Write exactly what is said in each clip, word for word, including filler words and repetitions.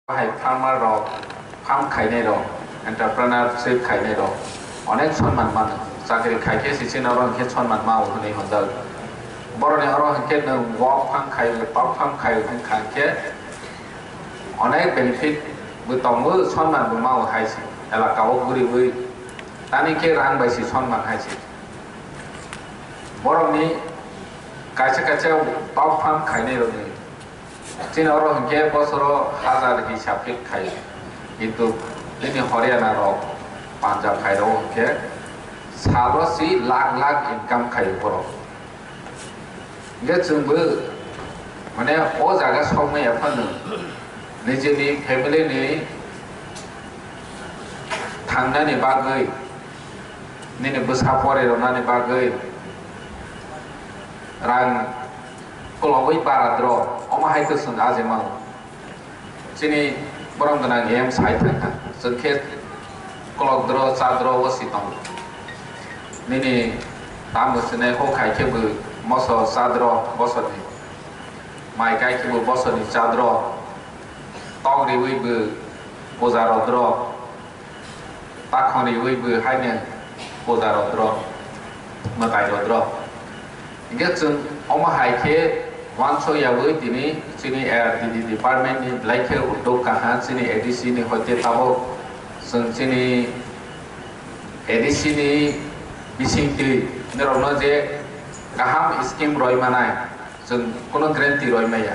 Bahai farmer rok, farm khainai rok, entrepreneurship khainai rok onek sonman mano. Chakri khai khe se chini oro hwnkhe sonman mao hwnwi hwnjak. Boroni oro hwnkhe nwng wok farm khai, tok farm khai hwnkha hwnkhe onek benefit bo tongo, sonman bo mao hai se elaka o guriwi. Tani khe rang bai se sonman hai se. Borokni kaisa kaisa tok farm khainai rokni chini oro hwnkhe bosoro hajar hisab khe khai, kintu nini Haryana rok, Punjab hai rok hwnkhe salo si lakh lakh income khai borok. Hwnkhe chwngbo mane o jaga sokmaya phano nijini family ni thangnani bagwi, nini bwsa pore rwnani bagwi rang kologwi bara dro, omo hai khe chwng aje mano. Chini borom gwnang em sai thangkha, chwng khe kolok dro, cha dro, o si tongo. Nini tamo sinai hok hai khe bo moso cha dro bosoni, mai kai khe bo bosoni cha dro, tok riwi bo puja ro dro. Takhorwi bo haino puja rok dro, mwtai rok dro. Hingke chwng omo hai khe uansuk yaui tini chini R D D department ni belai khe uddog kaha chini A D C ni hoite tabuk chwng chini A D C ni bisingtwi norokno je kaham scheme roi manai. Chwng kuno guarantee roi maya.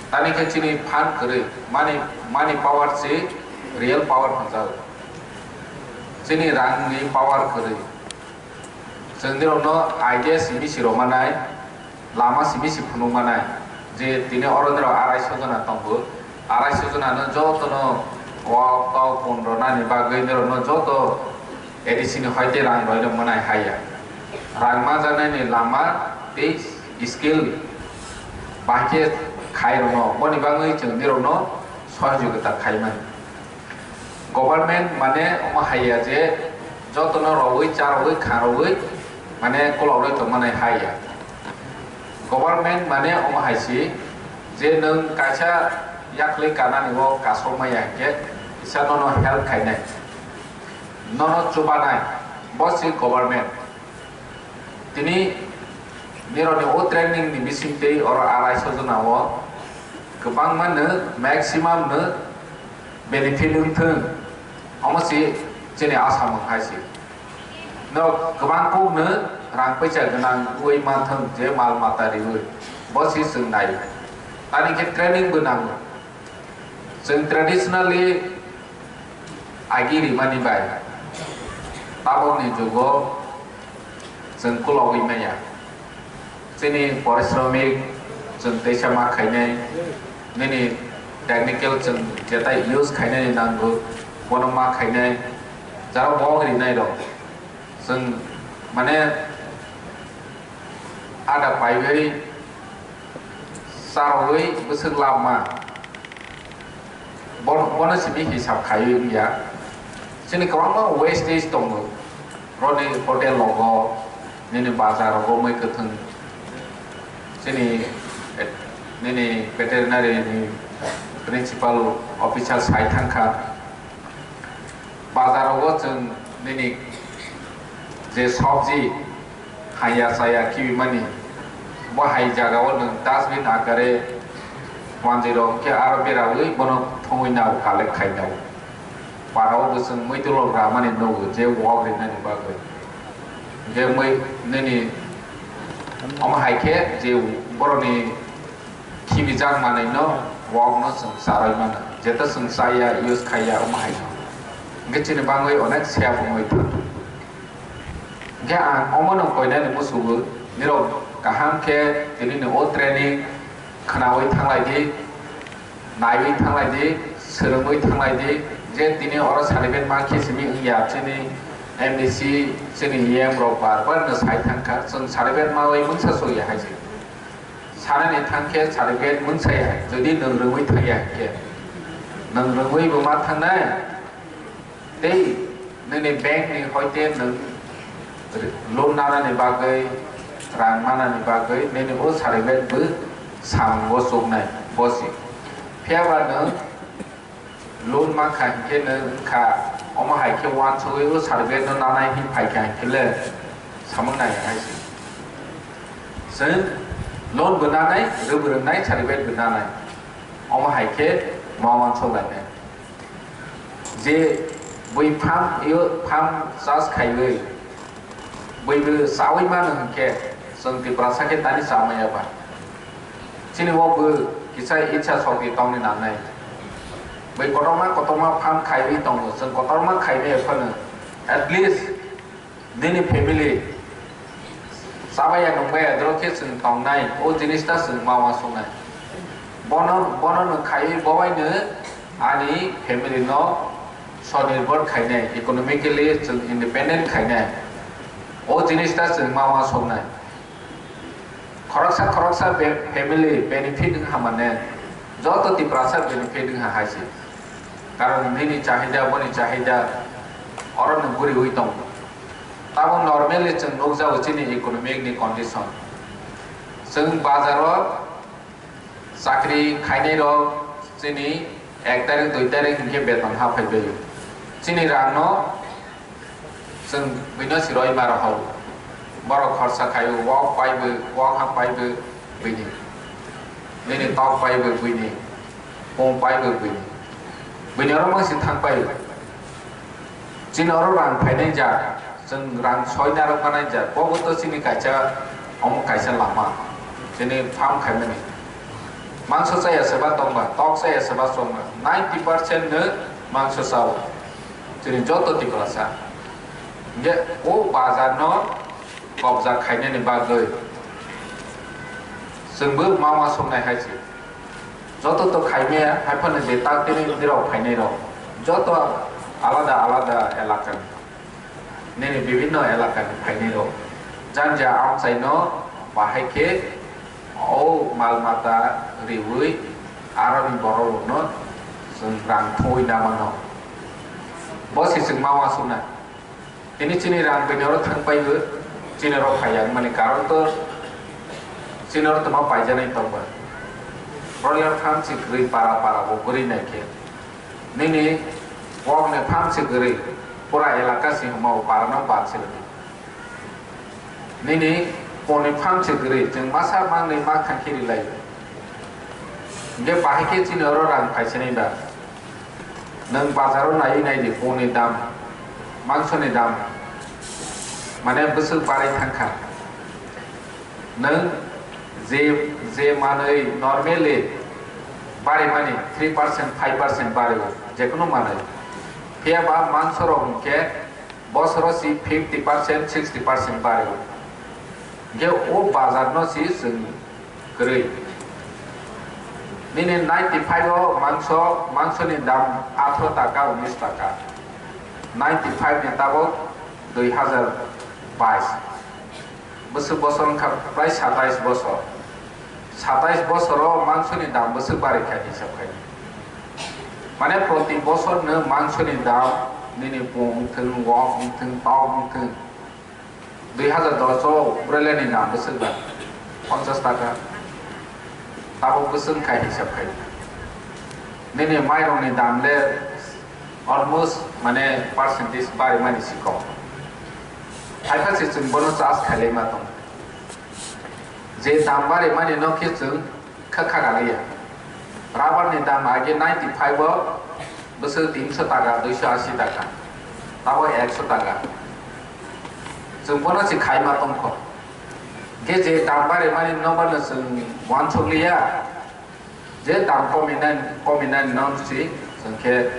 Tani khe chini fund kwrwi, money, money power se real power hwnjago. Chini rangni power kwrwi. Chwng nirokno idea simi si rwmanai, lama simi si phunukmanai, je tini oro nirok arai so jona tongo. Arai so jona no joto no wak tok pun rwnani bagwi nirok no joto A D C ni hoite rang roi rok manai haya. Rang ma janai ni lama tei skill bahai khe khai rok no, boni bagwi chwng nirok no sohojogita khai mani. Government mane omo haya je joto no rogwi, cha rogwi, kha rogwi mane kolok roi tong manai haya. Government mane omo hai si je nwng kaisa yaklwi kanani o kasok maya hinkhe kisa nono help khainai, nono chubanai, bo si government. Tini nirokni o training ni bisingtwi oro arai so jona o kwbangma no, maximum no benefit wng thung, omo si chini asamung hai si. No kwbang kok no rang paisa gwnang ui manthung je mal mata riui, bo si chwng nai. Tani khe training bo nango. Chwng traditionally agi rimani bai tabokni jugo chwng kulogwi maya. Chini porisromik chwng teisa ma khainai, nini technical chwng jetai use khainani nango, bono ma khainai, jaro bok rinai rok. Chwng mane ada paiwi charogwi bwswk labma. Bono, bono simi hisab khaiwi wngya. Chini kwbangma wastage tongo. Roni hotel rogo, nini bazar rogo mui kwthwng. Chini, eh, nini veterinary ni principal officer sai thangkha. Bazar rogo chwng nini je sabji haya chaya kibi mani, bo hai jaga o nwng dustbin akare manjwi rok hwnkhe aro beraui bono thongwi nao collect khai nao. Para o bwswng muitu rok ramani nugo je wok rinani bagwi. Hwnkhe mui nini omo hai khe je boroni khibijak manwi no wok no chwng charwi mano. Jeto chwng chaya, use khaiya, omo hai no. Hwnkhe chini bagwi onek seya bumui thang. Hwnkhe ang omo no koinani musugo, nirok kaham khe tini ni o training khwnawi thanglai di, naiwi thanglai di, swrwngwi thanglai di, je tini oro certificate ma khe simi wngya chini M D C, chini E M rok bar bar no sai thangkha, chwng certificate mawi mungsa sokya hai se. Sanani thang khe certificate mungsa ya, jodi nwng rwngwi thangya khe. Nwng rwngwi bo ma thangnai, tei nini bank ni hoite nwng loan nanani bagwi, rang manani bagwi, nini o certificate bo samungo chuknai, bo se. Phiya ba nwng loan mankha hinkhe nwng wngkha, omo hai khe uansugwi o survey no nanai hin phaikha hinkhe le samung nai hai se. Chwng loan bo nanai, rwbwrwngnai, survey bo nanai. Omo hai khe ma uansuk lainai. Je bui farm, yo farm chas khaiwi, bui bo chawi mano hinkhe, chwng Tiprasa khe tani chamaya ba. Chini o bo kisa icha sokni tongni nangnai. Bui kotorma kotorma farm khaiwi tongo, chwng kotorma khaimaya phano at least nini family chabaya nungbaya doro khe chwng tongnai, o jinis ta chwng ma uansuknai. Bono, bono nwng khaiwi bobaino ani family no swanirbhar khainai, economically chwng independent khainai. O jinis ta chwng ma uansuknai. Khoroksa khoroksa be-, family benefit wngkha mane, joto Tiprasa benefit wngkha hai se. Karon nini chahida, boni chahida, oro no guriwi tongo. Tamo normally chwng nukjago chini economic ni condition. Chwng bazaro chakri khainai rok chini ek tarik, dui tarik hinkhe beton ha phaibai. Chini rang no chwng bino siroi ma rohor. Borok khorsa khaio, wok paibo, wok ha paibo bini. Nini tok paibo bini, pung paibo bini. Bini oro mangsi thang pai. Chini oro rang phainai ja, chwng rang soi narwk manai ja, bobo to chini kaisa omo kaisa lama. Chini farm khaimani. Mangso chaya seba tongba, tok chaya seba chongba, ninety percent no mangso chao. Chini joto Tiprasa. Hinkhe o bazar no kobja khainani bagwi chwngbo ma uansuknai hai se. Joto to khaimaya, hai phano je tak tini dirok phainai rok. Joto alada alada elaka ni. Nini bibhinno elaka ni phainai rok. Jang ja amchai no bahai khe o mal mata riwi aroni borok rok no chwng rang thoi na mano. Bo se chwng ma uansuknai. Tini chini rang bini oro thang paibo, chini oro phai yang mani karon to chini oro tongma paijanai tongba. Broiler farm se kwrwi para para bo kwrwi nai khe. Nini kokni farm se kwrwi pura elaka se hwnma bo para no bad se rwdi. Nini kokni farm se kwrwi chwng masa mangnwi ma thang khe ri lai. Hinkhe bahai khe chini oro rang phai sinai ba. Nwng bazaro naiwi naidi, pungni dam, mangsoni dam, mane bwswk barwi thangkha. Nwng je, je manwi normally barimani three percent, five percent bario, jekunu manwi. Phiya ba mangsorok hinkhe bosoro si fifty percent, sixty percent bario. Hinkhe o bazarno si chwng kwrwi. Nini ninety five o mangso, mangsoni dam atharo taka, unis taka. Ninety five ni tabok dui hazar bais. Bwswk bosor wngkha prai satais bosor. Satais bosoro mangsoni dam bwswk barwi kha hisab khai. Mane proti bosor no mangsoni dam nini pung wngthwng, wok wngthwng, tok wngthwng. Dui hazar dos o broiler ni dam bwswk ba ponchas taka. Tabok bwswk khai hisab khai. Nini mairok ni dam le almost mane percentage bari mani si kok. Hai kha se chwng bono charge khailai ma tong. Je dam bari mani no khe chwng kha kha kaliya. Rubber ni dam age ninety five o bwswk tinso taka, duiso asi taka, tabo ekso taka. Chwng bono se khai ma tongkho. Ge je dam bari mani no bono chwng uansuk liya. Je dam komi nai, komi nai no si chwng khe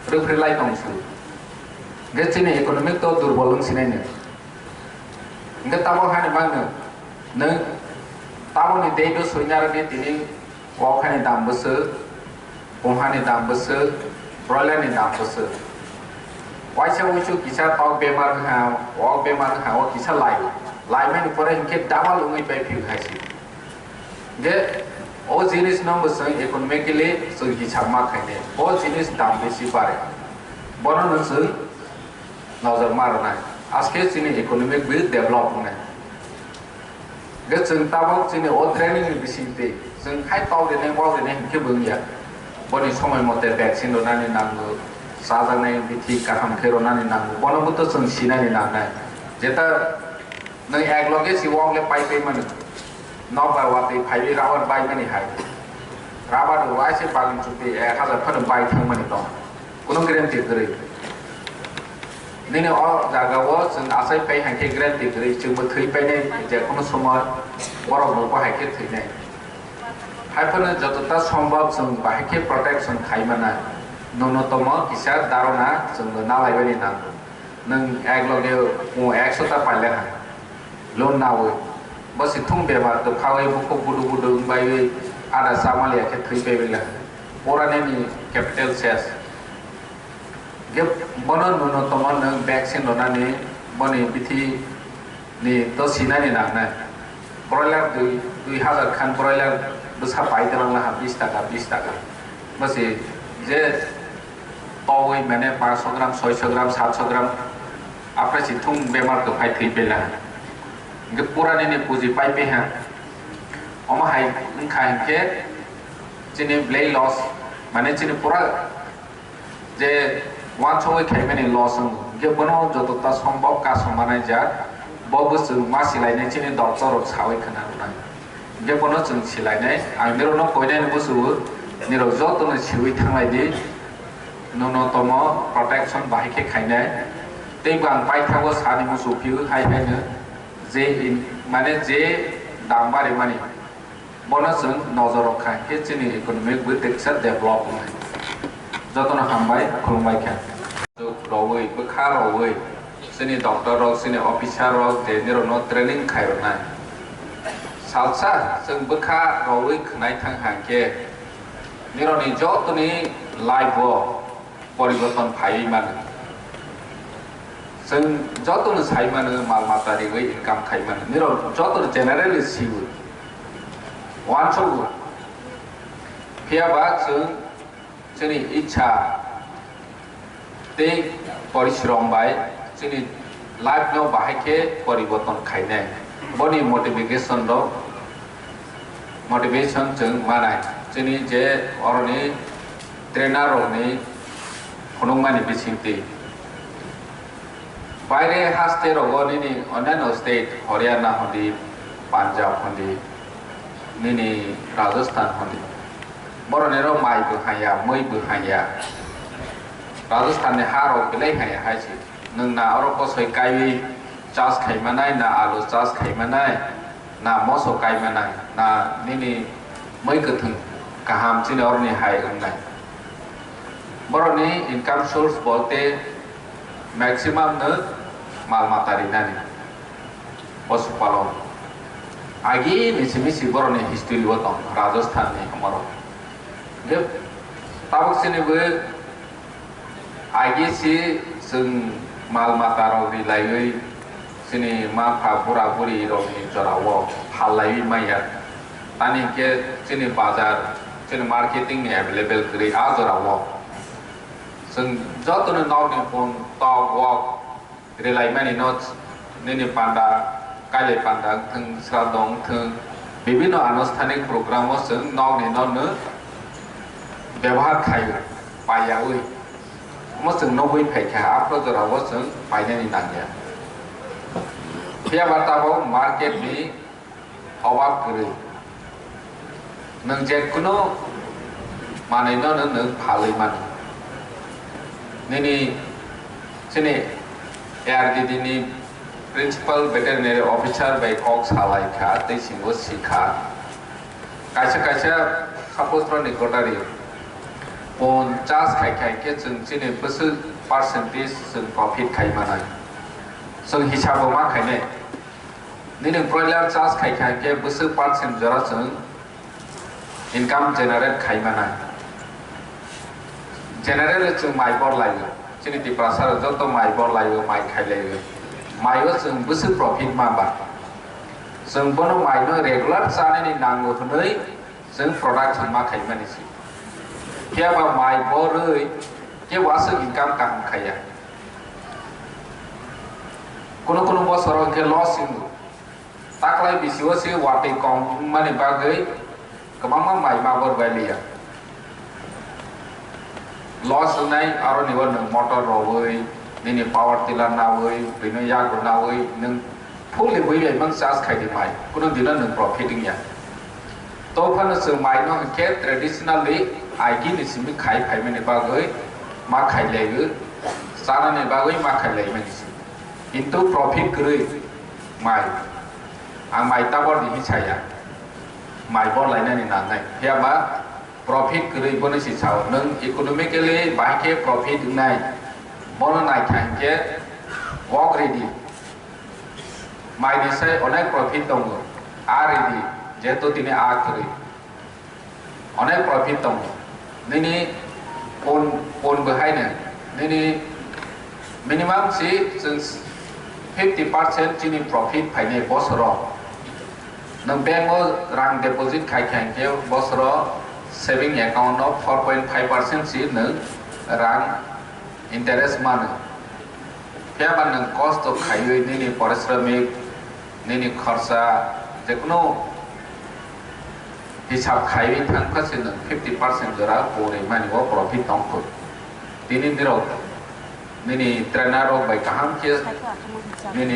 rwphri lai tong su. Ge chini economic to durbol wng sinai no. Hingke tamo hani mangno, nwng tamoni dei no soinarwkni tini wakhani dam bwswk, punghani dam bwswk, broiler ni dam bwswk. Waisa wuisu kisa tok bemar wngkha, wok bemar wngkha, o kisa lai, laimani pore hingke double wngwi pai phiyok hai se. Hingke o jinis no bo chwng economically chwng hisab ma khainai, o jinis dam besi bare, bono no chwng nojor ma rwnai, aske chini economic bo develop wngnai. Hingke chwng tabok chini o training ni bisingtwi chwng hai tok rinai, wok rinai hinkhe bo wngya. Boni somoi mote vaccine rwnani nango, chajaknai bithi kaham khe rwnani nango, bono bo to chwng sinani nangnai. Jeta nwng ek loge si wok le pai pai mani, nok bai watwi phaiwi rubber bai mani hai. Rubber rw waise bagwi chukwi ek hajar phano bai thang mani tong. Kuno guarantee kwrwi. Nini o jaga o chwng achai pai hai khe guarantee kwrwi, chwngbo thwi painai je kuno somoi borok bo bo hai khe thwinai. Hai phano jotota sombhob chwng bahai khe protection khai mana. Nunotomo kisa dharona chwngno nalaibani nango. Nwng ek loge kung ekso ta paile hai. Loan nawi. Bo si thung bemar kwphawi bukhuk budu budu wngbai wi ada chamaliya khe thwi pai bai lai. Pura nini capital ses. Ge bono nunotomo nwng vaccine rwnani boni bithi ni to sinani nangnai. Broiler dui, dui hajar khan broiler bwsa pai twlang laha bis taka, bis taka. Bwsi je towi mane paanch sho gram, soi sho gram, sat sho gram, apre si thung bemar kwphai thwi pela. Hingke pura nini puji pai peha. Omo hai wngkha hinkhe chini belai loss, mane chini pura je wansugwi khaimani loss wngo. Hingke bono joto ta sombhob kasom manai jak, bo bwswk ma silainai chini doctor rok sawi khna rwnai. Hingke bono chwng silainai, ang nirokno koinai ni bwswk, nirok jotono siwi thanglai di, nono tomo protection bahai khe khainai. Tei bo ang paithago sani muchung phio hai haino je in, mane je dam barimani. Bono chwng nojor rok kha khe chini economic bo teksa develop wngnai. Jotono hambai, khulumbai kha. Rowui, bwkha rowui, chini doctor rok, chini officer rok je nirokno training khai rwnai. Salsa chwng bwkha rowui khwnai thang hang khe nirokni jotoni life o poriborton phaiwi mano. Chwng jotono sai mano, mal mata riwi income khai mano. Nirok jotono generally siwo, uansugo. Phiya ba chwng chini ichha tei porishrom bai chini life no bahai khe poriborton khainai. Boni motivation rok, motivation chwng manai. Chini je oroni trainer rokni phunukmani bisingtwi. Baire haste rogo nini onano state, Haryana hondi, Punjab hondi, nini Rajasthan hondi. Boroni ro mai bo haya, mui bo haya. Rajasthan ni ha rok belai haya hai se. Nwng na oro kosoi kaiwi chas khai manai, na alu chas khai manai, na moso kai manai, na nini mui kwthwng kaham chini oroni hai wngnai. Boroni income source bolte maximum no mal mata rinani, posu palon. Agi ni simi si boroni history bo tong Rajasthan ni amaro. Ge tabuk sini bo Agi si chwng mal mata rok ri laiwi chini ma pha bura buri rok ni jora o phal laiwi manya. Tani hwnkhe chini bazar, chini marketing ni available kwrwi a jora o. Chwng joto no nok ni phone tok wok ri lai mani no. Nini panda, kailai panda wngthwng, sraddho wngthwng, bibhinno anusthanik program o chwng nokni nokno bebohar khai paiyaui, omo chwng nugui phaikha, aphuru jorao chwng painani nangya. Phiya ba tabuk market ni obab kwrwi. Nwng je kunu manwino nwng phalwi mano. Nini chini A R D D ni Principal Veterinary Officer bai kok salai kha tei chwngbo si kha. Kaisa kaisa suppose rokni gotari ponchas khai khai khe chwng chini bwswk percentage chwng profit khai manai. Chwng hisabo ma khainai. Nini broiler chas khai khai khe bwswk percent jora chwng income generate khai manai. Generally chwng mai bor laio. Chini Tiprasa rok joto mai bor laio, mai khai laio. Maio chwng bwswk profit ma ba. Chwng bono maino regular chanani nango hwnwi chwng production ma khai mani si. Phiya ba mai borwi khe waswk income kaham khaiya. Kunu kunu bosoro hwnkhe loss hingo. Taklai bisio se watwi kong wngmani bagwi kwbangma mai ma bor bai liya. Loss wngnai, aro ni bo nwng motor rogwi, nini power tiller nawi, bini yago nawi, nwng fully bui bai mang charge khai di mai, kuno dino nwng profit wngya. To phano chwng mai no hinkhe traditionally aigi ni simi khai phaimani bagwi ma khai laiwi, chana ni bagwi ma khai laimani si. Kintu profit kwrwi mai, ang mai tabor di hi saya, mai bo lainani nangnai, phiya ba profit kwrwi bono si sao. Nwng economically bahai khe profit wngnai, bono naikha hinkhe wok ridi. Mai ni sai onek profit tongo, a ridi, jehetu tini a kwrwi. Onek profit tongo. Nini pon, pon bo haino. Nini minimum si chwng fifty percent chini profit phainai bosoro. Nwng bank o rang deposit khai kha hinkhe bosoro saving account no four point five percent si nwng rang interest mano. Phiya ba nwng kosto khaiwi nini parisramik, nini khorsa, jekunu hisab khaiwi thang kha se nwng fifty percent jora pori mani o profit tong kho. Tini nirok nini trainer rok bai kaham khe nini